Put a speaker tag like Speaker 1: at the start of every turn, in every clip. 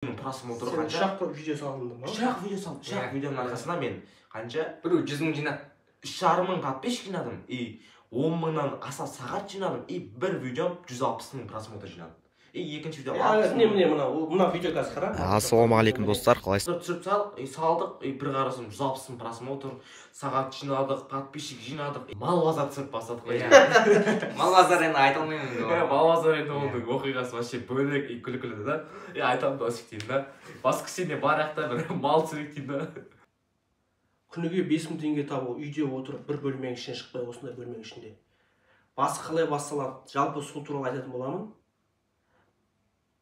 Speaker 1: Просмотр
Speaker 2: Сен
Speaker 1: қанша?
Speaker 2: Үш ақ видео салдың ба?
Speaker 1: Үш ақ видео салдым. Үш ақ видеоның арқасында мен қанша?
Speaker 3: Біреу 100 000 жинады.
Speaker 1: 3,5 мың подписчик жинадым и 10 мыңнан аса сағат жинадым, и бір видеом 160 мың просмотр жинады, и екінші видео 60
Speaker 2: Міне,
Speaker 1: мың.
Speaker 2: міне, мына мына видео, қазір қара.
Speaker 4: Ассалаумағалейкум, достар, қалайсыздар?
Speaker 1: Түсіріп салдық и салдық, и бір қарасам, 160 мың просмотр, сағат жинадық, подписчик жинадық, мал базар түсіріп бастадық қой.
Speaker 3: Иә, мал базар енді айта алмаймын енді
Speaker 1: Иә,
Speaker 3: оны.
Speaker 1: Мал базар енді, оның оқиғасы вообще бөлек и күлкілі да. И айтамын да, деймін да, воскресенье барайық та, бір мал түсірейік деймін да.
Speaker 2: Күніге 5000 теңге табу үйде отырып, бір бөлменің ішінен шықпай, осындай бөлменің ішінде. Басы қалай басталады, жалпы сол туралы айтатын боламын.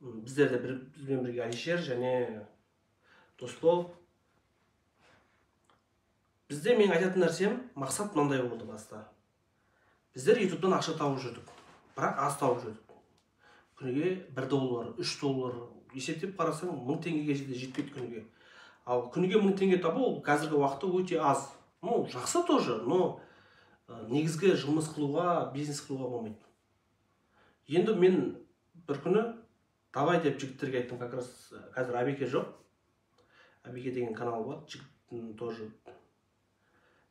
Speaker 2: Біздерде бір, бізбен бірге Алишер және Досбол. Бізде менің айтатын нәрсем, мақсат мынандай болды: баста біздер Ютубтан ақша тауып жүрдік, бірақ аз тауып жүрдік. Күніге 1 доллар, 3 доллар, есептеп қарасаң, 1000 теңгеге де жетпейді күніге. Ал күніге 1000 теңге табу ол қазіргі уақытта өте аз. Ну, жақсы тоже, но негізгі жұмыс қылуға, бизнес қылуға болмайды. Енді мен бір күні давай деп жігіттерге айттым. Как раз қазір Әбеке жоқ, Әбеке деген канал бар жігіттің, тоже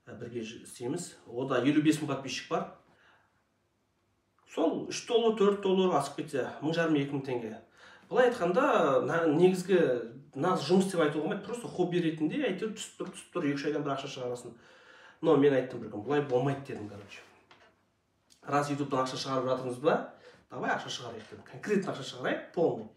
Speaker 2: бірге істейміз. Ода 55 мың подписчик бар. Сол 3 доллар, 4 доллар, асып кетсе 1500, 2000 теңге. Былай айтқанда, негізгі нағыз жұмыс деп айтуға болмайды, просто хобби ретінде әйтеуір түсіп тұр, түсіп тұр, 2-3 айдан бір ақша шығарасың. Но мен айттым бір күні: былай болмайды дедім. Короче, раз Ютубтан ақша шығарып жатырмыз ба, давай ақша шығарайық дедім. Конкретно ақша шығарайық, полный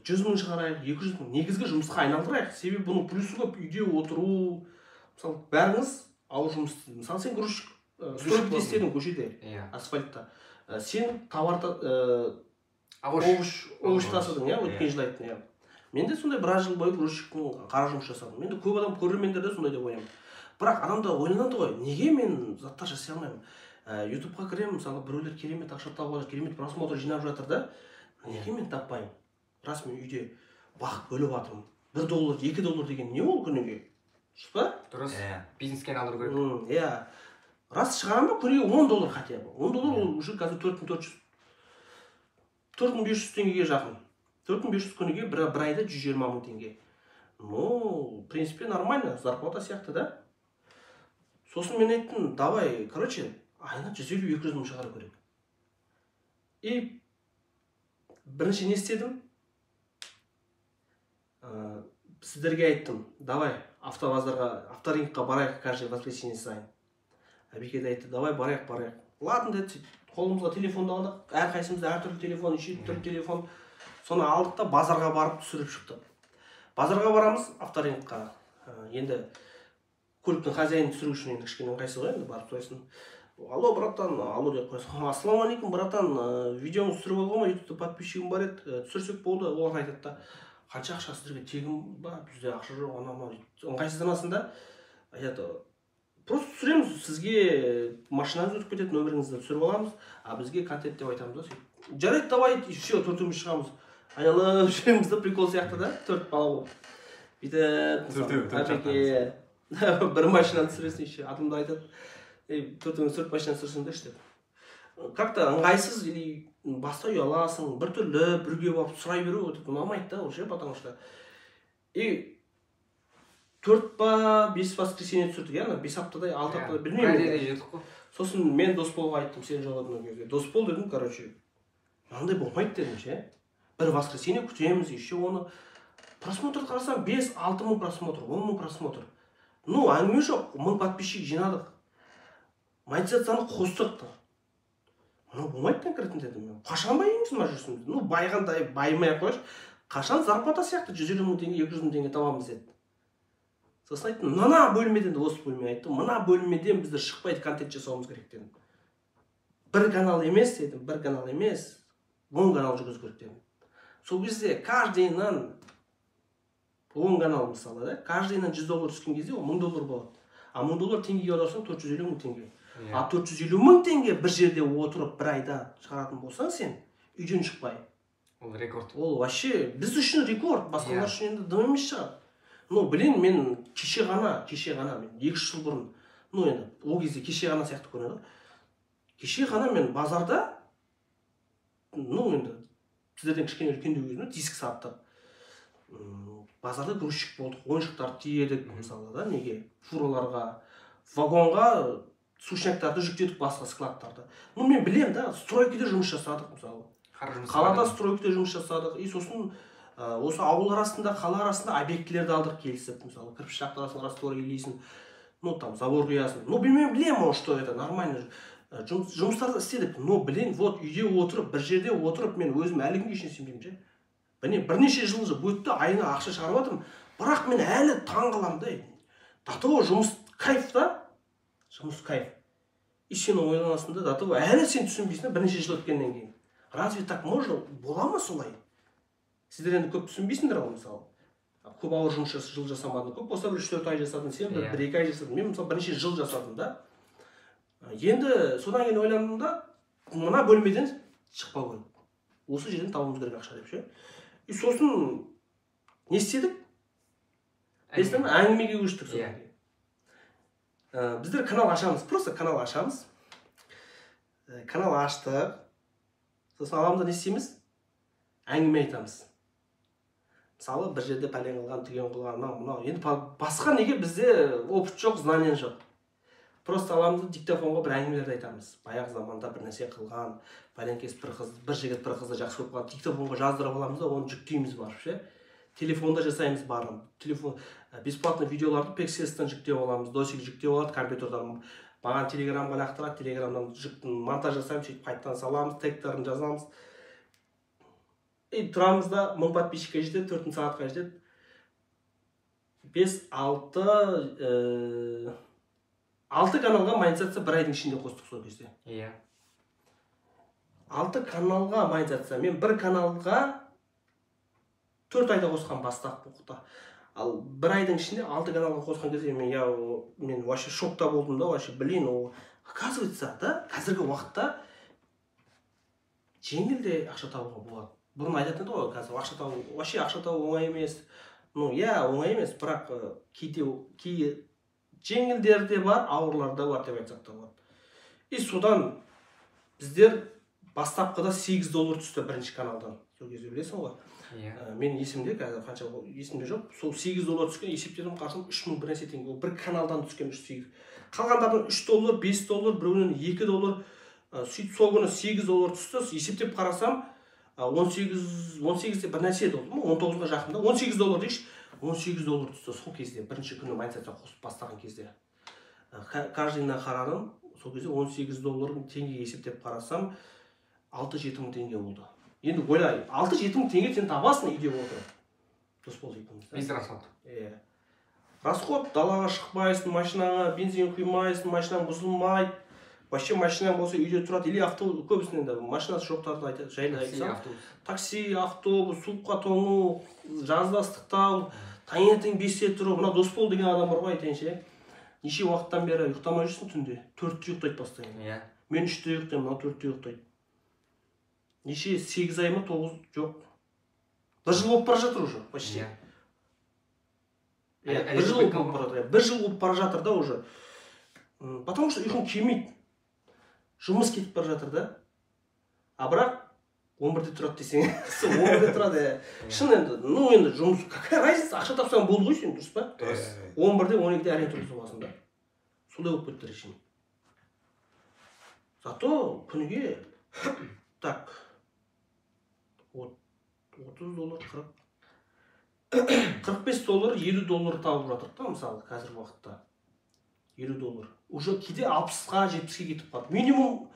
Speaker 2: 100 мың шығарайық, 200 мың, негізгі жұмысқа айналдырайық. Себебі бұның плюсы көп: үйде отыру. Мысалы, бәріңіз ауыр жұмыс істейді. Мысалы, сен грузчик, стройкада істедің, көшеде, асфальтта. Сен товар
Speaker 3: Овощ.
Speaker 2: Овощ тасыдың, иә, өткен
Speaker 1: Иә.
Speaker 2: жылы айттың, иә. Мен де сондай біраз жыл бойы грузчиктің қара жұмыс жасадым. Енді көп адам, көрермендер де сондай деп ойлаймын. Бірақ адамдар ойланады ғой: неге мен заттар жасай алмаймын? Ютубқа кіремін, мысалы, біреулер керемет ақша тауып жатыр, керемет просмотр жинап жатыр да, неге мен таппаймын? Рас, мен үйде уақыт бөліп жатырмын. 1 доллар, 2 доллар деген не ол күніге, дұрыс па?
Speaker 3: Дұрыс.
Speaker 1: Иә.
Speaker 3: Бизнеске айналдыру керек.
Speaker 2: Иә, рас. Шығарамын ба күніге 10 доллар, хотя бы 10 доллар? Ол уже қазір 4400, 4500 теңгеге жақын. 4500 күніге, бір айда 120 000 теңге. Ну, в принципе, нормально зарплата сияқты да. Сосын мен айттым: давай, короче, айына 150, 200 мың шығару керек. И бірінші не істедім? Сіздерге айттым: давай автобазарға, авторынокқа барайық каждый воскресенье сайын. Әбеке де айтты: давай барайық, барайық. Ладно деді. Сөйтіп қолымызға телефонды алдық, әрқайсымызда әртүрлі телефон, неше түрлі телефон. Соны алдық та, базарға барып түсіріп шықтық. Базарға барамыз, авторынокқа. Енді көліктің хозяинын түсіру үшін енді кішкене ыңғайсыз ғой. Енді барып сұрайсың: алло, братан, алло деп қоясың, ассалаумағалейкум, братан, видеоңызды түсіріп алған ғой, Ютубта подписчигім бар еді, түсірсек болды. Олар айтады да: қанша ақша, сіздерге тегін ба, бізде ақша жоқ, анау мынау дейді. Ыңғайсызданасың да. Айтады: просто түсіреміз, сізге машинаңыз өтіп кетеді, нөміріңізді түсіріп аламыз, а бізге контент деп айтамыз да. Сөйтіп: жарайды, давай. И все, төртеуміз шығамыз, айналып жүреміз да, прикол сияқты да, төрт бала болып бүйтіп. Мысалы,
Speaker 1: Төртеу, төрт.
Speaker 2: Әбеке, бір машинаны түсіресің. Еще адамдар айтады: ей, төртеуіңіз төрт машина түсірсеңдерші деп. Как то ыңғайсыз или баста ұяласың біртүрлі, біреуге барып сұрай беру вот это ұнамайды да уже, потому что. И төрт па, бес воскресенье түсірдік, иә, ана 5 аптадай, 6 аптадай, білмеймін
Speaker 3: Бір
Speaker 2: енді.
Speaker 3: айдай жүрдік қой.
Speaker 2: Сосын мен Досболға айттым: сен жоғадың ол кезде, Досбол дедім, короче, мынандай болмайды дедім ше. Бір воскресенье күтеміз, еще оны просмотр қарасам, 5-6 мың просмотр, 10 мың просмотр. Ну, әңгіме жоқ, мың подписчик жинадық, монетизацияны қостық та. Мынау болмайды конкретно дедім мен. Қашан байимыз мына жүрсін? Ну, байғанда байымай ақ қояйыншы, қашан зарплата сияқты 150 мың теңге, 200 мың теңге табамыз деді. Сосын айттым: мына бөлмеден, осы бөлме, айттым, мына бөлмеден біздер шықпайды, контент жасауымыз керек дедім. Бір канал емес дедім, бір канал емес, 10 канал жүргізу керек дедім. Сол кезде каждыйынан 10 канал, мысалы да, каждыйынан 100 доллар түскен кезде ол 1000 доллар болады. А 1000 доллар теңгеге аударсаң, 450 мың теңге. А 450 мың теңге бір жерде отырып, бір айда шығаратын болсаң, сен үйден шықпай,
Speaker 3: Ол рекорд.
Speaker 2: Ол вообще біз үшін рекорд, басқалар
Speaker 3: Иә.
Speaker 2: үшін енді дым емес шығар. Но блин, мен кеше ғана, мен 2-3 жыл бұрын, ну енді ол кезде кеше ғана сияқты көрінеді ғой, кеше ғана мен базарда, ну енді сіздерден кішкене үлкендеу кезімде, диск саттық. Базарда грузчик болдық, ойыншықтарды тиедік, мысалы, да, неге, фураларға, вагонға сушняктарды жүктедік, басқа складтарды. Ну, мен білемін да, стройкада жұмыс жасадық, мысалы. Қалада стройкада жұмыс жасадық. И сосын осы ауыл арасында, қала арасында объектілерді алдық келісіп, мысалы, кірпіш лақтырасың, раствор илейсің, ну, там, забор құясың. Ну, мен білемін, что это нормально. Жұмыстарды істедік, но, блин, вот үйде отырып, бір жерде отырып, мен өзім әлі күнге шейін сенбеймін ше. Міне, бірнеше жыл өтті, айына ақша шығарып жатырмын, бірақ мен әлі таң қаламын да. До того жұмыс кайф та, жұмыс кайф. И сен ойланасың да, до того әлі сен түсінбейсің да, бірнеше жыл өткеннен кейін. Разве так можно? Бола ма солай? Сіздер енді көп түсінбейсіңдер ғой, мысалы. Көп ауыр жұмыс жыл жасамадың, көп болса бір 3-4 ай жасадың, сен бір 1-2 ай жасадың. Мен мысалы бірнеше жыл жасадым да. Енді содан кейін ойландым да, мына бөлмеден шықпау керек. Осы жерден табуымыз керек ақша деп ше. И сосын не істедік? Білесің бе, әңгімеге көштік содан кейін. Біздер канал ашамыз, просто канал ашамыз. Канал аштық. Сосын аламыз да не істейміз? Әңгіме айтамыз. Мысалы, бір жерде пәлен қылған, түген қылған, мынау, мынау. Енді басқа неге бізде опыт жоқ, знание жоқ. Просто аламыз да диктофонға бір әңгімелерді айтамыз. Баяғы заманда бір нәрсе қылған, пәленкес бір қыз, бір жігіт бір қызды жақсы көріп қалған, диктофонға жаздырып аламыз да, оны жүктейміз барып ше. Телефонда жасаймыз барлығын. Телефон бесплатно видеоларды Pexels'тан жүктеп аламыз, Досик жүктеп алады компьютердан. Маған Телеграмға лақтырады, Телеграмнан жүктін монтаж жасаймыз, сөйтіп қайтадан саламыз, тегтерін жазамыз. И тұрамыз да, 1000 подписчикке жетеді, 4000 сағатқа жетеді. 5, 6, 6 каналға монетизация бір айдың ішінде қостық сол кезде.
Speaker 3: Иә.
Speaker 2: 6 каналға монетизация. Мен бір каналға 4 айда қосқан бастапқы уақытта. Ал бір айдың ішінде 6 каналға қосқан кезде мен вообще шокта болдым да, вообще, блин, ол оказывается, да, қазіргі уақытта жеңіл де ақша табуға болады. Бұрын айтатын еді ғой, қазір ақша табу, вообще ақша табу оңай емес. Ну, иә, оңай емес, бірақ кейде кей жеңілдері де бар, ауырлары да бар деп айтсақ та болады. И содан біздер бастапқыда 8 доллар түсті бірінші каналдан. Сол кезде білесің ғой.
Speaker 3: Иә.
Speaker 2: Мен есімде қазір қанша есімде жоқ. Сол 8 доллар түскен, есептедім, қарасам 3000 бір нәрсе теңге. Ол бір каналдан түскен 3-8. Қалғандардан 3 доллар, 5 доллар, біреуінен 2 доллар. Сөйтіп сол күні 8 доллар түсті. Есептеп қарасам, 18-де бір нәрсе еді, 19-ға жақында, 18 доллар дейікші, 18 доллар түсті сол кезде, бірінші күні монетизация қосып бастаған кезде. Каждыйына қарадым, сол кезде 18 доллар теңгеге есептеп қарасам, 6-7 мың теңге болды. Енді ойлай, 6-7 мың теңге сен табасың үйде отырып. Досбол екеуміз.
Speaker 3: Без расход.
Speaker 2: Иә. Расход, далаға шықпайсың, машинаңа бензин құймайсың, машинаң бұзылмайды. Вообще машинаң болса үйде тұрады, или автобус, көбісінің енді машинасы жоқтарды айтады, жайлы айтсам.
Speaker 3: Автобус.
Speaker 2: Такси, автобус, суыққа тоңу, жазда ыстықтау, таңертең 5-те тұру. Мына Досбол деген адам бар ғой, айтайыншы, неше уақыттан бері ұйықтамай жүрсің түнде? 4-те ұйықтайды постоянно.
Speaker 3: Иә.
Speaker 2: Мен 3-те ұйықтаймын, мынау 4-те ұйықтайды. Неше, 8 ай ма, 9, жоқ. Бір жыл болып бара жатыр уже, почти.
Speaker 3: Иә.
Speaker 2: Бір жыл болып бара жатыр. Бір жыл болып бара жатыр да уже. Потому что ұйқың келмейді. Жұмыс кетіп бара жатыр да. А бірақ 11-де тұрады десең, сол 11-де тұрады. Шын енді, ну енді жұмыс, какая разница, ақша тапсаң болды ғой сен, дұрыс па?
Speaker 3: Дұрыс.
Speaker 2: 11-де, 12-де әрең тұрғызып аласың да. Солай болып кетті режим. Зато күніге так 30 доллар, 45 доллар, 50 доллар тауып жатырық та, мысалы, қазіргі уақытта. 50 доллар. Уже кейде 60-қа, 70-ке кетіп қалды. Минимум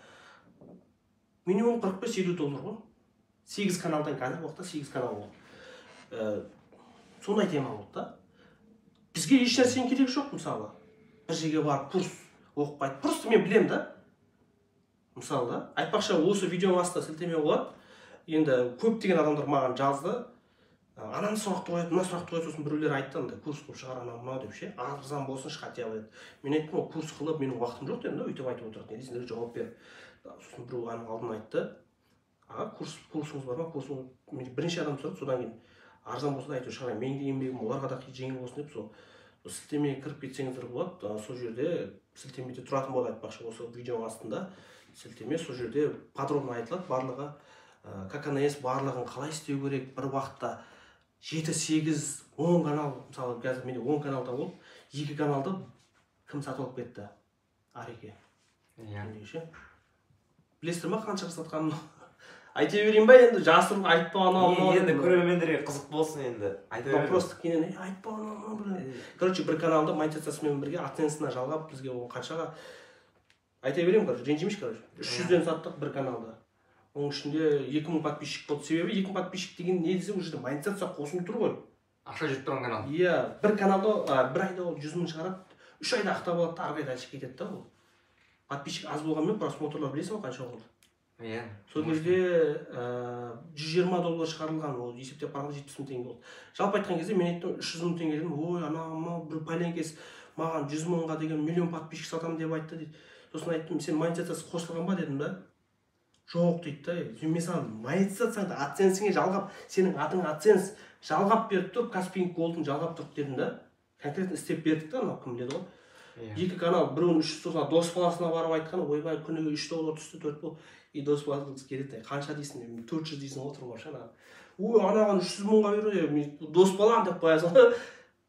Speaker 2: 45-50 доллар ғой. 8 каналдан қазіргі уақытта 8 канал болды. Сондай тема болды да. Бізге еш нәрсенің керегі жоқ, мысалы. Бір жерге барып курс оқып қайт. Просто мен білемін да. Мысалы да. Айтпақшы, осы видеоның астында сілтеме болады. Енді көптеген адамдар маған жазды. Ананы сұрақты қояды, мына сұрақты қояды, сосын біреулер айтты, андай курс қылып шығар, анау мынау деп ше, арзан болсыншы хотя бы деді. Мен айттым, ол курс қылып менің уақытым жоқ дедім да, өйтіп айтып отырады, не сендерге жауап бер. Сосын біреу аның алдын айтты, аға, курсыңыз бар ма, курсың, мен бірінші адам сұрады, содан кейін арзан болса да әйтеуір шығарайын, менің де еңбегім оларға да жеңіл болсын деп, сол сілтемеге кіріп кетсеңіздер болады, сол жерде сілтемеде тұратын болады, айтпақшы, осы видеоның астында сілтеме, сол жерде подробно айтылады барлығы, как она есть, барлығын қалай істеу керек, бір уақытта 7, 8, 10 канал, мысалы, қазір менде 10 каналда болды, екі каналды кім сатып алып кетті? Ареке.
Speaker 3: Иә.
Speaker 2: Ше. Білесіздер ма, қаншаға сатқанын? Айта берейін ба енді, жасырып айтпа, анау мынау.
Speaker 1: Енді көрермендерге қызық болсын, енді айта
Speaker 2: Мынау
Speaker 1: бер.
Speaker 2: Просто кейіннен: «Ей, айтпа, анау мынау бір». Короче, бір каналды монетизациясымен бірге, AdSense-ына жалғап, бізге ол қаншаға, айта беремін, короче, ренжімейші. Короче, 300-ден саттық бір каналды. Оның ішінде 2000 подписчик болды. Себебі 2000 подписчик деген не десе, ол жерде монетизация қосылып тұр ғой.
Speaker 3: Ақша жүріп тұрған канал.
Speaker 2: Иә, бір каналда бір айда ол 100 000 шығарады, 3 айда ақтап алады да, ары қарай дальше кетеді да. Ол подписчик аз болғанмен, просмотрлар білесің ғой қанша болды.
Speaker 3: Иә.
Speaker 2: Сол кезде 120 доллар шығарылған, ол есептеп қарағанда 70 000 теңге болды. Жалпы айтқан кезде, мен айттым 300 000 теңге дедім. Ой, анау мынау бір пәленкес маған 100 мыңға деген миллион подписчик сатамын деп айтты дейді. Сосын айттым: «Сен монетизациясы қосылған ба?» – дедім да. «Жоқ», – дейді да. «Мен саған монетизацияңды AdSense-іңе жалғап, сенің атыңа AdSense жалғап беріп тұрып, Каспий Голдын жалғап тұрып», – дедім да. Конкретно істеп бердік та, анау кім біледі ғой. Екі канал, біреуін 390, дос баласына барып айтқан: «Ойбай, күніге 3 доллар түсті, төрт бол». И дос баласы келеді: «Қанша дейсің?» – Деп. 400 дейсің ғой, отырып ше. Ана: «Ой, анаған 300 мыңға берді, мен дос балам», – деп қоясың ғой.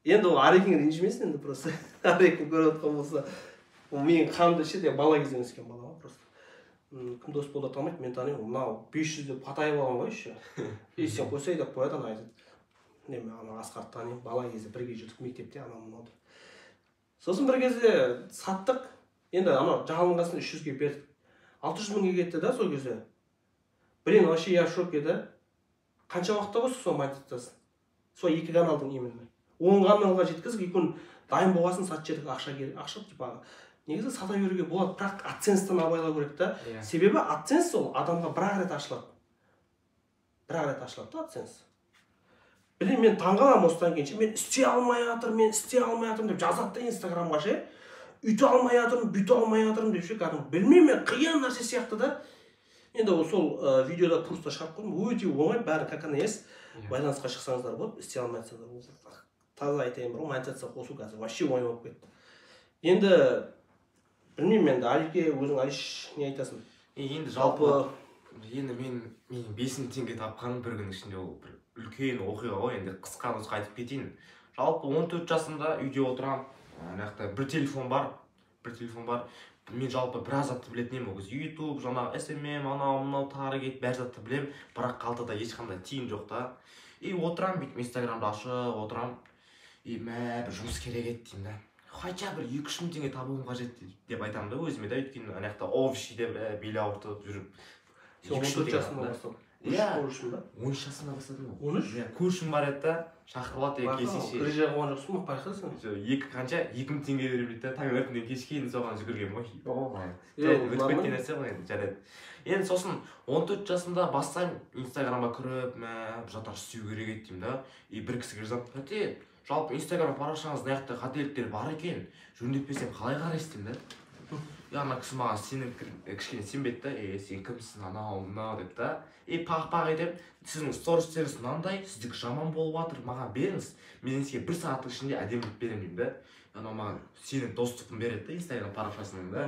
Speaker 2: Енді ол Арекең ренжімесін енді, просто Арекең көріп отқан болса, ол менің қанымды ішеді, бала кезден өскен бала ғой просто. Кім дос болды танымайды, мен танимын. Мынау 500 деп қатайып алған ғой еще. «Ей, сен қойсай», – деп қояды. Ана айтады: «Не, мен ана Асқарды танимын, бала кезде бірге жүрдік мектепте», анау мынау деп. Сосын бір кезде саттық енді, анау жалынғасын 300-ге бердік, 600 мыңға кетті да. Сол кезде, блин, вообще я в шоке да. Қанша уақытта қостық сол монетизациясын, сол екі каналдың? Именно 10 каналға жеткіздік. Екеуін дайын болғасын сатып жібердік. Ақша керек, ақша типа негізі сата беруге болады, бірақ AdSense-тен абайлау керек та. Себебі AdSense ол адамға бір ақ рет ашылады, бір ақ рет ашылады да AdSense. Блин, мен таңқаламын осыдан кейін ше. «Мен істей алмай жатырмын, мен істей алмай жатырмын», – деп жазады да инстаграмға ше. «Үйте алмай жатырмын, бүйте алмай жатырмын», – деп ше. Кәдімгі, білмеймін мен, қиын нәрсе сияқты да. Енді ол сол видеода, курста шығарып қойдым, өте оңай бәрі, как она есть. Байланысқа шықсаңыздар болады, істей алмай жатсаңдар. Ол таза айтайын бір ғой, монетизация қосу қазір вообще оңай болып кетті енді. Білмеймін енді, Алике, өзің, Алиш, не айтасың?
Speaker 1: Енді жалпы
Speaker 2: Жалпы.
Speaker 1: Енді мен 5000 теңге тапқаным бір күннің ішінде, ол бір үлкен оқиға ғой. Енді қысқа нұсқа айтып кетейін. Жалпы 14 жасымда үйде отырамын, ана жақта бір телефон бар, бір телефон бар. Мен жалпы біраз затты білетін едім ол кезде: ютуб, жаңағы СММ, анау мынау таргет, бәр затты білемін, бірақ қалтада ешқандай тиын жоқ та. И отырамын бүйтіп, инстаграмды ашып отырамын. И мә, бір жұмыс керек еді деймін да, хотя бір 2-3 мың теңге табуым қажет деп айтамын да өзіме да. Өйткені ана жақта овощи деп бел ауыртып жүріп
Speaker 2: Сен
Speaker 1: 2-3
Speaker 2: он
Speaker 1: мың
Speaker 2: төрт
Speaker 1: теңге
Speaker 2: жасыңда
Speaker 1: таптым да.
Speaker 2: бастадың?
Speaker 1: Иә.
Speaker 2: 13 ба?
Speaker 1: 13 жасымда бастадым ғой.
Speaker 2: 13?
Speaker 1: Иә, көршім бар еді да, шақырып алады: «Ей, келсейші».
Speaker 2: Грыжа қойған жоқсың ба, байқайсың.
Speaker 1: Жоқ, екі, қанша, 2000 теңге беремін дейді да. Таңертеңнен кешке дейін соған жүгіргенмін ғой.
Speaker 2: Е,
Speaker 1: Өтіп
Speaker 2: нормально.
Speaker 1: кеткен нәрсе ғой енді, жарайды. Енді сосын 14 жасымда бастаймын инстаграмға кіріп, мә, бір заттар істеу керек еді деймін да. И бір кісіге жазамын: «Тәте, жалпы инстаграм парақшаңызда мына жақта қателіктер бар екен, жөндеп берсем қалай қарайсыз?» – деймін да. И ана кісі маған сеніп, кішкене сенбеді да: «Е, сен кімсің, анау мынау», – деп та. И пақ пақ етемін: «Сіздің стористеріңіз мынандай, сіздікі жаман болып жатыр, маған беріңіз, мен сізге бір сағаттың ішінде әдемілеп беремін», – деймін да. Анау маған сенің доступын береді да инстаграм парақшасының да.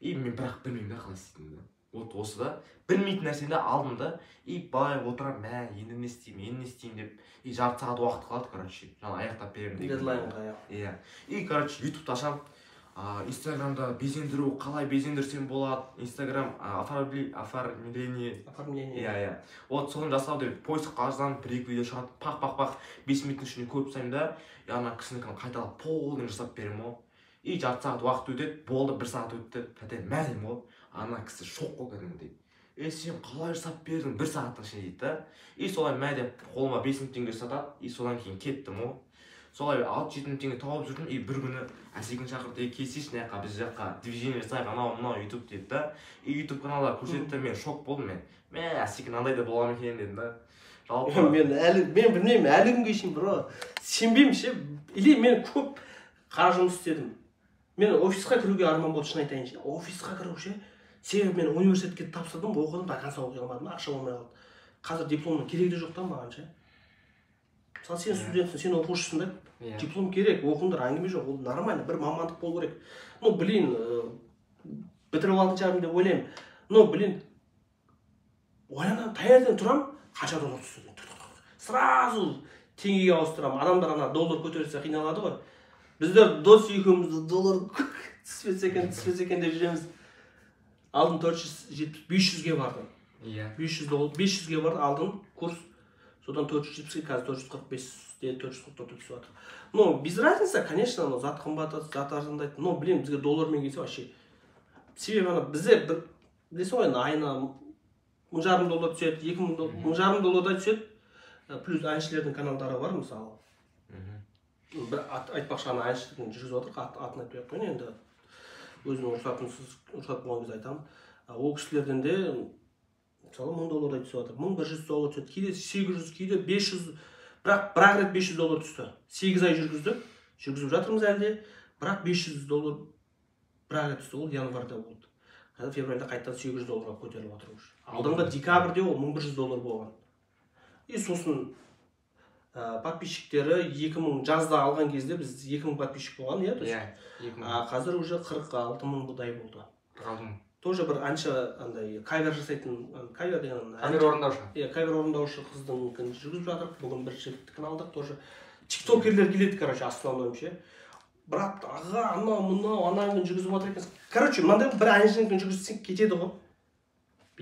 Speaker 1: И мен бірақ білмеймін да қалай істейтінімді. Вот осы да, білмейтін нәрсені алдым да. И былай отырамын: мә, енді не істеймін, енді не істеймін деп. И жарты сағат уақыт қалады, короче, жаңа аяқтап беремін деген.
Speaker 2: Дедлайнға, иә.
Speaker 1: Иә. И, короче, ютубты ашамын, инстаграмда безендіру, қалай безендірсем болады инстаграм, оформление.
Speaker 2: Оформление.
Speaker 1: Иә, вот соны жасау деп поискқа жазамын, бір екі видео шығады. Пақ пақ пақ, 5 минуттың ішінде көріп тастаймын да. И ана кісінікін қайталап полный жасап беремін ғой. И жарты сағат уақыт өтеді, болды, бір сағат өтті. Тәте, мә деймін ғой. Ана кісі шок қой кәдімгідей: «Е, сен қалай жасап бердің бір сағаттың ішінде?» – дейді да. И солай мә деп қолыма 5000 теңге ұстатады. И содан кейін кеттім ғой, солай 6-7 мың теңге тауып жүрдім. И бір күні Әсекең шақырды: «Ей, келсейші мына жаққа, біз жаққа, движение жасайық, анау мынау ютуб», – деді да. И ютуб каналдар көрсетті, мен шок болдым. Мен: «Мә, Әсеке, мынандай да бола ма екен?» – дедім да жалпы.
Speaker 2: Мен әлі, мен білмеймін, әлі күнге шейін, бро, сенбеймін ше. Или мен көп қара жұмыс істедім. Мен офисқа кіруге арман болды, шын айтайын ше, офисқа кіру ше. Себебі мен университетке тапсырдым, оқыдым, до конца оқи алмадым, ақша болмай қалды. Қазір дипломның керегі де жоқ та маған ше. Мысалы, сен студентсің, сен оқушысың да.
Speaker 3: Иә.
Speaker 2: Диплом керек, оқыңдар, әңгіме жоқ, ол нормально, бір мамандық болу керек. Ну блин, бітіріп алатын шығармын деп ойлаймын. Но блин, ойланамын, таңертең тұрамын, қанша доллар түсті, сразу. Теңгеге ауыстырамын. Адамдар ана доллар көтерілсе қиналады ғой. Біздер дос екеуміз доллар түспесе екен, түспесе екен деп жүреміз. Алдын 470, 500-ге бардым.
Speaker 3: Иә.
Speaker 2: 500 доллар, 500-ге барды алдын курс. Содан 470-ге, қазір 445-те, 444-те түсіп жатыр. Но без разницы, конечно, но зат қымбат, зат арзандайды. Но, блин, бізге доллармен келсе вообще. Себебі ана бізде бір білесің ғой, енді айына 1500 доллар түседі, 2000 доллар, 1500 доллардай түседі. Плюс әншілердің каналдары бар, мысалы. Бір айтпақшы, ана әншілердің жүргізіп жатыр, атын айтпай ақ қояйын енді. Өзінің рұқсатынсыз, рұқсат болған кезде айтамын. Ол кісілерден де мысалы 1000 доллардай түсіп жатыр. 1100 доллар түседі, кейде 800, кейде 500. Бірақ бір ақ рет 500 доллар түсті. 8 ай жүргіздік, жүргізіп жатырмыз әлі де. Бірақ 500 доллар бір ақ рет түсті, ол январьда болды. Қазір февральда қайтадан 800 долларға көтеріліп жатыр уже. Алдыңғы декабрьде ол 1100 доллар болған. И сосын подписчиктері 2000 жазда алған кезде біз 2000 подписчик болған, иә, то есть.
Speaker 3: Иә, 2000.
Speaker 2: А қазір уже 46 мыңдай болды.
Speaker 3: 46 мың.
Speaker 2: Тоже бір әнші андай кавер жасайтын, кавер деген
Speaker 3: Кавер
Speaker 2: әнші.
Speaker 3: орындаушы.
Speaker 2: Иә, кавер орындаушы қыздың жүргізіп жатыр. Бүгін бір жігіттікін алдық тоже. Тиктокерлер келеді, короче, основном ше. Брат, аға, анау, мынау, ананы жүргізіп жатыр екенсің. Короче, мынандай бір әншінікін жүргізсең кетеді ғой.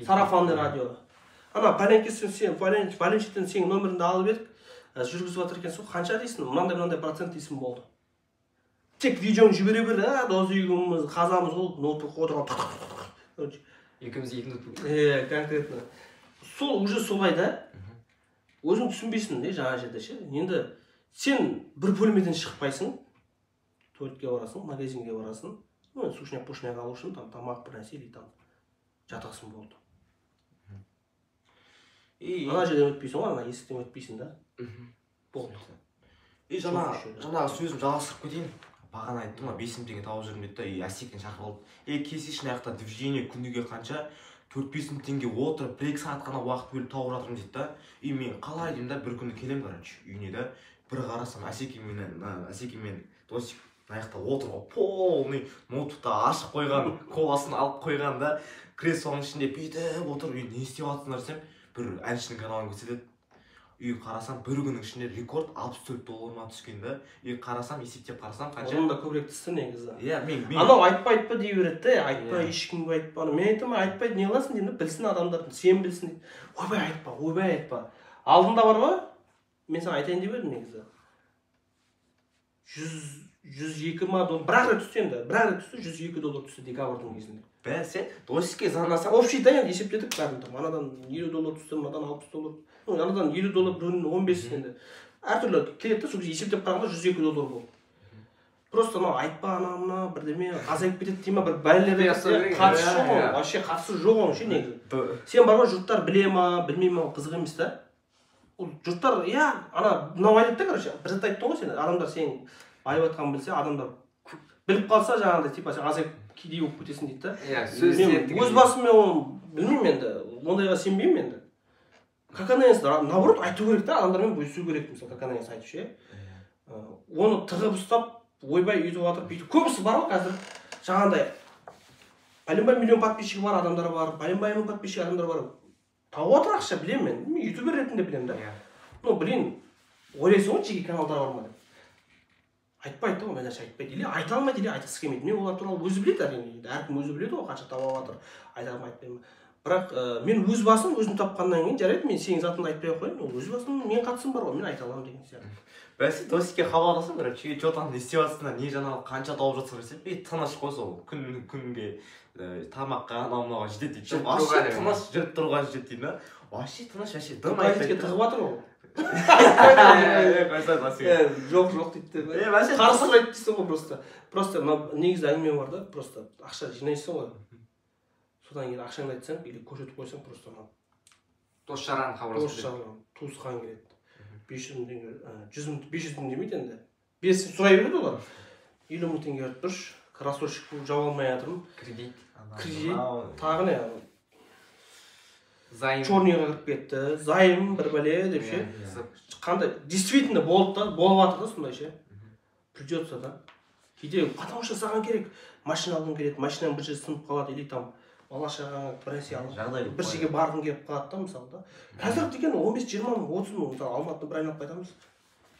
Speaker 2: Сарафанный радио. Ана пәленкесін сен, пәленшеден сенің номеріңді алып едік, жүргізіп жатыр екенсің, қанша дейсің, мынандай мынандай процент дейсің, болды. Тек видеоны жібере бер, дос екеуміз қазамыз ғой, ноутбукқа отырып тық тық тық тық. Короче,
Speaker 3: Екеуміз екі ноутбук.
Speaker 2: Е, конкретно. Сол уже солай да. Өзің түсінбейсің де жаңа жерде ше. Енді сен бір бөлмеден шықпайсың. Туалетке барасың, магазинге барасың. Ну, сушняк, пушняк алу үшін, там тамақ бір нәрсе или там жатасың, болды.
Speaker 1: И
Speaker 2: Ана жерден өтпейсің ғой, ана есіктен өтпейсің да. Болды.
Speaker 1: И жаңа
Speaker 2: Жоқ еще, да.
Speaker 1: жаңағы сөзім жалғастырып кетейін. Бағана айттым ғой, 5000 теңге тауып жүрмін деді да, и Әсекені шақырып алды. Е, келсейші, мына жақта движение күніге қанша? 4-5 мың теңге отырып, 1-2 сағат қана уақыт бөліп тауып жатырмын дейді да. И мен қалай деймін да, бір күні келемін, короче, үйіне да. Бір қарасам, Әсеке мен, Әсеке мен Досик мына жақта отыр ғой, полный ноутбукты ашып қойған, коласын алып қойған да, креслоның ішінде бүйтіп отыр. Үй, не істеп жатсыңдар десем, бір әншінің каналын көрсетеді. Үй, қарасам, бір күннің ішінде рекорд 64 доллар ма түскен да. И қарасам, есептеп қарасам, қанша.
Speaker 2: Одан да көбірек түсті негізі.
Speaker 1: Иә, мен
Speaker 2: Анау айтпа, айтпа дей береді де, айтпа,
Speaker 1: Иә.
Speaker 2: ешкімге айтпа. Мен айтамын, айтпайды, не қыласың деймін да, білсін адамдар, сен білсін дейді. Ойбай, айтпа, ойбай, айтпа. Алдында бар ғой, мен саған айтайын деп едім негізі. 102 ма доллар, бір ақ рет түсті енді, бір ақ рет түсті, 102 доллар түсті декабрьдің кезінде.
Speaker 1: Бәсе, Досикке звондасам,
Speaker 2: Общий да енді есептедік бәрін, там анадан 50 доллар түсті, мынадан 60 доллар, ну, анадан 50 доллар, біреуінен 15 енді. Әртүрлі келеді да, сол кезде есептеп қарағанда 102 доллар болды. Просто анау айтпа, ана мына бірдеме азайып кетеді дей ма, бір бәлелер.
Speaker 3: Құпия ұстау керек.
Speaker 2: Қатысы жоқ
Speaker 3: Иә,
Speaker 2: оның,
Speaker 3: иә.
Speaker 2: вообще қатысы жоқ оның ше негізі. Сен бар ғой, жұрттар біле ма, білмей ма, ол қызық емес та. Ол жұрттар, иә, ана мынау айтады да, короче, бір зат айттың ғой сен, адамдар сен байып жатқанын білсе, адамдар біліп қалса, жаңағыдай, типа, сен азайып кедей болып кетесің дейді да.
Speaker 3: Иә, сөз
Speaker 2: Мен
Speaker 3: тиеді деген.
Speaker 2: өз басым, мен оны білмеймін енді, ондайға сенбеймін енді. Как она есть, наоборот, айту керек та, адамдармен бөлісу керек, мысалы, как она есть айтып ше. Оны тығып ұстап, ойбай, өйтіп жатыр, бүйтіп. Көбісі бар ғой қазір, жаңағындай, пәленбай миллион подписчигі бар адамдар бар, пәленбай мың подписчик адамдар бар. Тауып жатыр ақша, білемін мен, мен ютубер ретінде білемін да.
Speaker 3: Иә.
Speaker 2: Ну, блин, ойлайсың ғой, жеке каналдар бар ма деп. Айтпайды да, ондай нәрсе айтпайды. Или айта алмайды, или айтқысы келмейді. Мен олар туралы өзі біледі әрине. Енді әркім өзі біледі ғой, қанша тауып жатыр, айта ма, айтпай ма. Бірақ мен өз басым өзім тапқаннан кейін, жарайды, мен сенің затыңды айтпай ақ қояйын, ол өз басым, менің қатысым бар ғой, мен айта аламын деген сияқты.
Speaker 1: Бәсе, Досикке хабарласам, короче, че там, не істеп жатсыңдар, не жаңалық, қанша тауып жатсыңдар десем, ей, тыныш қой, сол күн күнге тамаққа, анау мынауға жетеді дейді.
Speaker 3: Жүріп
Speaker 1: Вообще
Speaker 3: тұруға
Speaker 1: тыныш, жүріп тұруға жетеді дейді да. Вообще тыныш, вообще дым
Speaker 2: Депозитке
Speaker 1: айтпайды.
Speaker 2: тығып жатыр ол.
Speaker 1: Е, қойсай, Досик.
Speaker 2: Е, жоқ, жоқ дейді де.
Speaker 1: Е, вообще
Speaker 2: Қарыз сұрайды дейсің ғой просто. Просто мынау негізі әңгіме бар да, просто ақша жинайсың ғой. Содан кейін ақшаңды айтсаң или көрсетіп қойсаң, просто анау
Speaker 3: Дос жаран
Speaker 2: дос
Speaker 3: хабарласып кетеді.
Speaker 2: жаран, туысқан келеді. 500 мың теңге, 100 мың, 500 мың демейді енді. Берсін, сұрай береді олар. 50 мың теңге беріп тұршы, рассрочка жаба алмай жатырмын.
Speaker 3: Кредит,
Speaker 2: Кредит, тағы не?
Speaker 3: Займ.
Speaker 2: Черныйға кіріп кетті, займ бір бәле деп ше.
Speaker 3: Иә,
Speaker 2: Қандай действительно болды да, болып жатыр да сондай ше. Придется да. Кейде потому что саған керек, машина алғың келеді, машинаң бір жерде сынып қалады или там бала шағаңа бір нәрсе алып,
Speaker 1: Жағдай
Speaker 2: бір жерге барғың келіп қалады да, мысалы да. Қазір деген 15-20 мың, 30 мың, мысалы, Алматыны бір айналып қайтамыз.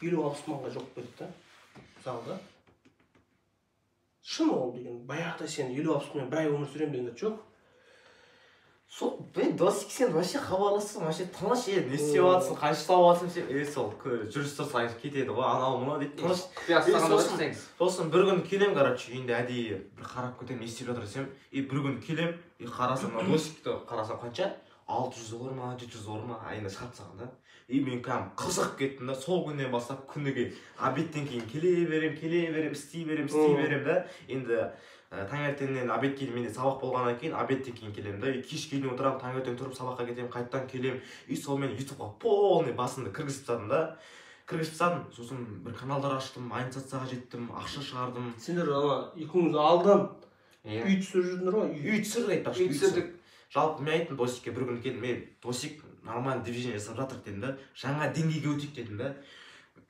Speaker 2: 50-60 мыңға жоқ берді да. Мысалы да. Шын ол деген, баяғыда сен 50-60 мыңмен бір ай өмір сүремін деген жоқ.
Speaker 1: Сол мен Досик, сен вообще хабарлассың, вообще тыныш еді, не істеп жатырсың, қанша тауып жатырсың сен, е сол жүріс тұрыс кетеді ғой, анау мынау дейді, тыныш.
Speaker 3: Құпия ұстағанда
Speaker 1: сосын-
Speaker 3: істеңіз.
Speaker 1: Сосын бір күні келем, короче, үйінде әдейі бір қарап кетемін, не істеп жатыр десем, и бір күні келем, и қарасам, мына Досикті қарасам қанша? 600 доллар ма, 700 доллар ма айына шығарып тастаған да. И мен кәдімгі қызығып кеттім да, сол күннен бастап күніге обедтен кейін келе берем, келе берем, істей берем, істей берем да. Енді таңертеңнен обедке дейін менде сабақ болғаннан кейін обедтен кейін келемін да, и кешке дейін отырамын, таңертең тұрып сабаққа кетемін, қайтадан келемін. И сонымен ютубқа полный басымды кіргізіп тастадым да. Кіргізіп тастадым, сосын бір каналдар аштым, монетизацияға жеттім, ақша шығардым.
Speaker 2: Сендер ана екеуіңіз алдан
Speaker 3: Иә.
Speaker 2: үй түсіріп жүрдіңдер ғой, үй.
Speaker 1: Үй түсірдік айтпақшы,
Speaker 3: Үй түсірдік.
Speaker 1: Жалпы мен айттым Досикке, бір күні келдім, ей, Досик, нормальный движение жасап жатыр дедім да, жаңа деңгейге өтейік дедім да.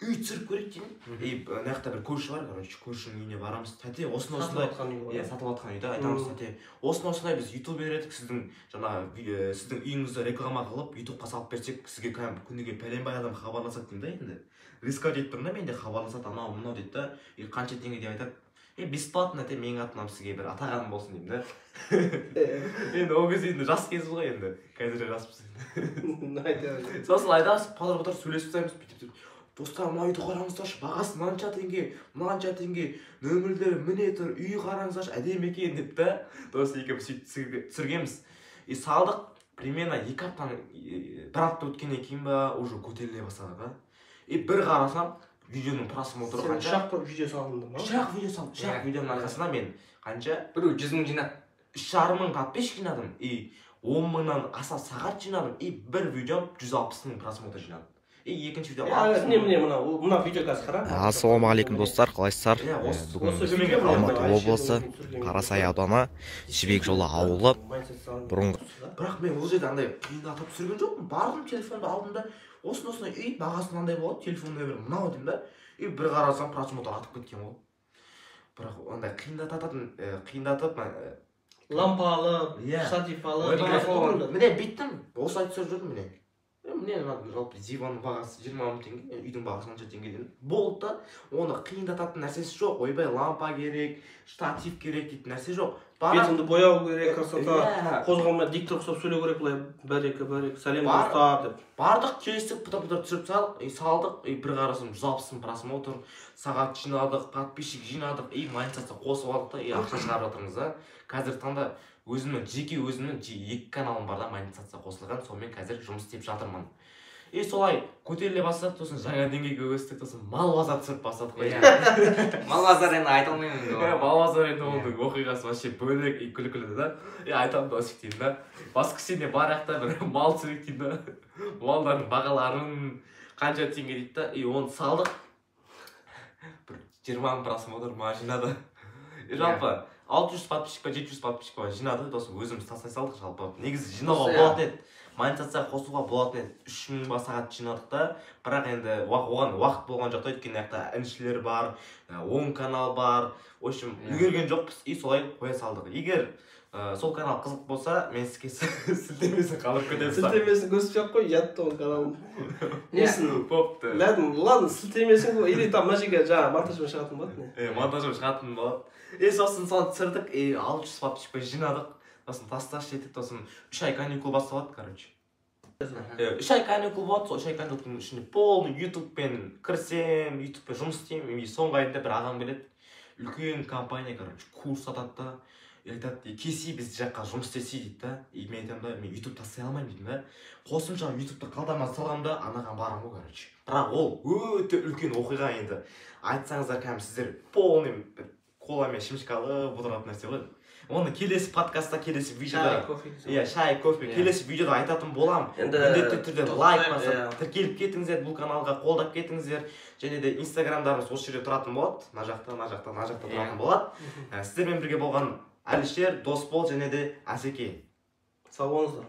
Speaker 1: Үй түсіріп көрейік деймін. И ана жақта бір көрші бар, короче, көршінің үйіне барамыз. Тәте, осындай осындай
Speaker 2: Сатып жатқан үй ғой.
Speaker 1: Иә, сатып жатқан үйді айтамыз, тәте, осындай осындай біз ютубер едік, сіздің жаңағы сіздің үйіңізді реклама қылып ютубқа салып берсек, сізге кәдімгі күніге пәленбай адам хабарласады деймін да. Енді рисковать етіп тұрмын да, мен де хабарласады, анау мынау дейді да, и қанша теңге деп айтады. Е, бесплатно, тәте, менің атымнан сізге бір атағаным болсын деймін да. Енді ол кезде енді жас кезбіз ғой енді, қазір де жаспыз енді.
Speaker 2: Айта бер.
Speaker 1: Сосын айтамыз, патыр патыр сөйлесіп тастаймыз, бүйтіп сөйтіп. Достар, мына үйді қараңыздаршы, бағасы мынанша теңге, мынанша теңге, нөмірлері міне тұр, үй қараңыздаршы, әдемі екен деп та. Дос екеуміз сөйтіп түсіргенбіз. И салдық, примерно 2 аптаның, бір апта өткеннен кейін ба, уже көтеріле бастады да. И бір қарасам, видеоның просмотры
Speaker 2: Сен
Speaker 1: қанша?
Speaker 2: үш ақ видео салдың ба?
Speaker 1: Үш ақ видео салдым, үш ақ
Speaker 3: Иә.
Speaker 1: видеоның арқасында мен қанша?
Speaker 3: Біреу 100 мың жинады.
Speaker 1: 3,5 мың подписчик жинадым, и 10 мыңнан аса сағат жинадым, и бір видеом 160 мың просмотр жинадым. И екінші видео 60
Speaker 2: Міне,
Speaker 1: мың.
Speaker 2: міне, мына, мына видео қазір қара.
Speaker 4: Ассалаумағалейкум, достар, қалайсыздар?
Speaker 1: Иә,
Speaker 4: Бүгін
Speaker 2: Осы
Speaker 4: біз
Speaker 2: видео мына
Speaker 4: Алматы
Speaker 2: Әлішердің
Speaker 4: облысы,
Speaker 2: түсірген
Speaker 4: Қарасай
Speaker 2: видеосы.
Speaker 4: ауданы, Жібек жолы ауылы. Бұрынғы
Speaker 1: Бірақ мен ол жерде андай қиындатып түсірген жоқпын. Бардым, телефонды алдым да, осындай осындай үй бағасы мынандай болады, телефон нөмірі мынау деймін да. И бір қарасам просмотр атып кеткен ғой. Бірақ андай қиындататын, қиындатып,
Speaker 2: Лампа алып,
Speaker 1: Иә.
Speaker 2: штатив алып,
Speaker 1: Ойбай,
Speaker 3: микрофон.
Speaker 1: Міне бүйттім, осылай түсіріп жүрдім міне. Міне мына жалпы диванның бағасы 20 мың теңге, үйдің бағасы қанша теңге дедім. Болды да, оны қиындататын нәрсесі жоқ. Ойбай, лампа керек, штатив керек дейтін нәрсе жоқ.
Speaker 2: Бетіңді бояу керек, красота.
Speaker 1: Иә.
Speaker 2: Қозғалмай диктор ұқсап сөйлеу керек былай, бір екі, бір екі, сәлем
Speaker 1: Бар.
Speaker 2: достар деп.
Speaker 1: Бардық, келістік, пытыр-пытыр түсіріп салдық, и салдық, и бір қарасам 160 мың просмотр, сағат жинадық, подписчик жинадық, и монетизация қосып алдық та, и ақша шығарып жатырмыз да. Қазіргі таңда өзімнің жеке өзімнің 2 каналым бар да, монетизация қосылған, сонымен қазір жұмыс істеп жатырмын. И солай көтеріле бастадық, сосын жаңа деңгейге өстік, сосын мал базар түсіріп бастадық қой.
Speaker 3: Иә. Мал базар енді айта алмаймын енді
Speaker 1: Иә,
Speaker 3: оны.
Speaker 1: мал базар енді оның оқиғасы вообще бөлек и күлкілі да. И айтамын Досик деймін да, воскресенье барайық та бір мал түсірейік деймін да. Малдардың бағаларын қанша теңге дейді да, и оны салдық. Бір 20 мың просмотр ма жинады. И жалпы 600 подписчик па, 700 подписчик па жинады, сосын өзіміз тастай салдық жалпы. Негізі жинауға
Speaker 3: Осы, иә.
Speaker 1: болатын еді. Монетизацияға қосуға болатын еді. 3000 ба сағат жинадық та, бірақ енді оған уақыт болған жоқ та, өйткені мына жақта інішілер бар, 10 канал бар. В общем,
Speaker 3: Иә.
Speaker 1: үлгерген жоқпыз, и солай қоя салдық. Егер сол канал қызық болса, мен сізге сілтемесін қалдырып кетемін.
Speaker 2: Сілтемесін көрсетпей ақ қой, ұятты ол каналын. Несін?
Speaker 1: Бопты.
Speaker 2: Ладно, ладно, сілтемесін ғой, или там мына жерге жаңағы монтажбен шығатын болады не?
Speaker 1: Монтажбен шығатын болады. И сосын соны түсірдік, и 600 подписчик жинадық. Сосын тасташы етіп, сосын 3 ай каникул басталады, короче. 3 ай каникул болады, сол 3 ай каникулдың ішінде полный ютубпен кірсем, ютубпен жұмыс істеймін. И соңғы айында бір ағам келеді, үлкен компания, короче, курс сатады да. И айтады, келсей біз жаққа жұмыс істесе дейді да. И мен айтамын да, мен ютуб тастай алмаймын деймін да. Қосымша ютубты қалтама саламын да, анаған барамын ғой, короче. Бірақ ол өте үлкен оқиға енді. Айтсаңыздар, кәдімгі сіздер полный бір кола мен шемішке алып отыратын нәрсе ғой. Оны келесі подкастта, келесі видеода,
Speaker 2: Шай, кофе.
Speaker 1: иә, шай, кофе,
Speaker 3: Иә.
Speaker 1: келесі видеода айтатын боламын.
Speaker 2: Енді
Speaker 1: Міндетті түрде лайк
Speaker 2: тоқтайық,
Speaker 1: басып,
Speaker 2: иә.
Speaker 1: тіркеліп кетіңіздер, бұл каналға қолдап кетіңіздер. Және де инстаграмдарымыз осы жерде тұратын болады. Мына жақта, мына жақта, мына жақта
Speaker 3: Иә.
Speaker 1: тұратын болады. Сіздермен бірге болған Әлішер, Досбол және де Асеке.
Speaker 2: Сау болыңыздар.